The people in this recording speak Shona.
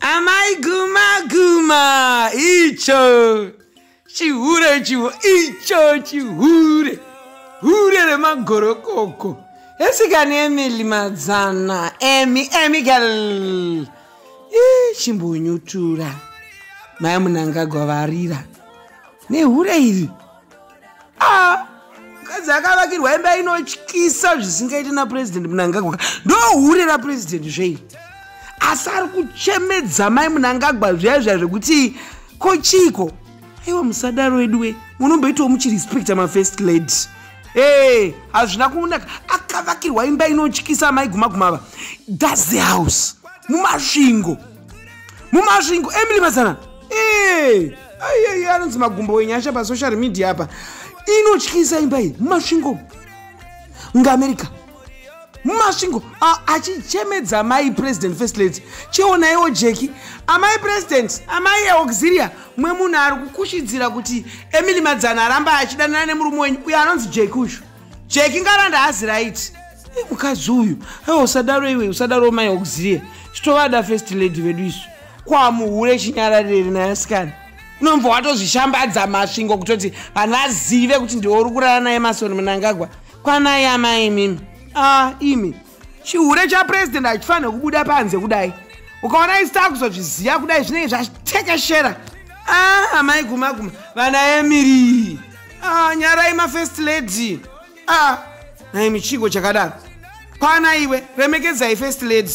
Amai guma guma icho chihure chiwo icho chihure hure remagorokoko esikani Emily Madzana Emi Emigal chimbonyutura mai Mnangagwa varira nehure iri. Ah, mukadzi akavakirwa imba inotyisa zvisingaiti napurezidendi Mnangagwa, ndohure rapurezidendi zveiri, asi ari kuchemedza mai Mnangagwa zviya zviya zvekuti kochiko. Aiwa, musadaro eduwe, munomboitawo muchirespecta mafirst lady. Ee, hazvina kunaka. Akavakirwa imba inotyisa mai gumaguma ava. That's the house muMasvingo, muMasvingo. Emily Mazana ee, aiai, anonzi Magumbo Wenyasha pasocial media apa. Inotyisa imba iyi muMasvingo, ngaAmerica, muMasvingo, achichemedza mai president, first lady. Chionaiwo Jeki, amai president, amai Auxilia, mwe munhu ari kukushidzira kuti Emily Madzana aramba achidanana nemurume wenyu uyo anonzi Jeki. Uyu Jeki ngaranda hazi right mukadzi uyu. Aiwa, usadaro iwe, usadaro mai Auxilia, chitovada first lady vedu isu. Kwamuhure chinyararire nayasikana, unomva watozvishambadza Masvingo kutoti vanhu vazive kuti ndiwe uri kurara naye Emmerson Mnangagwa. Kwanai amai imimi. A imi, chihure chapurezidendi hachifaniri kubuda panze kudai. Ukaona isi taakuzozviziva kudai, zvinenge zvatekeshera. A amai guma guma, vana Emily, a nyarai mafirst lady. A nai, michiko chakadaro kwana iwe, remekedzai first lady.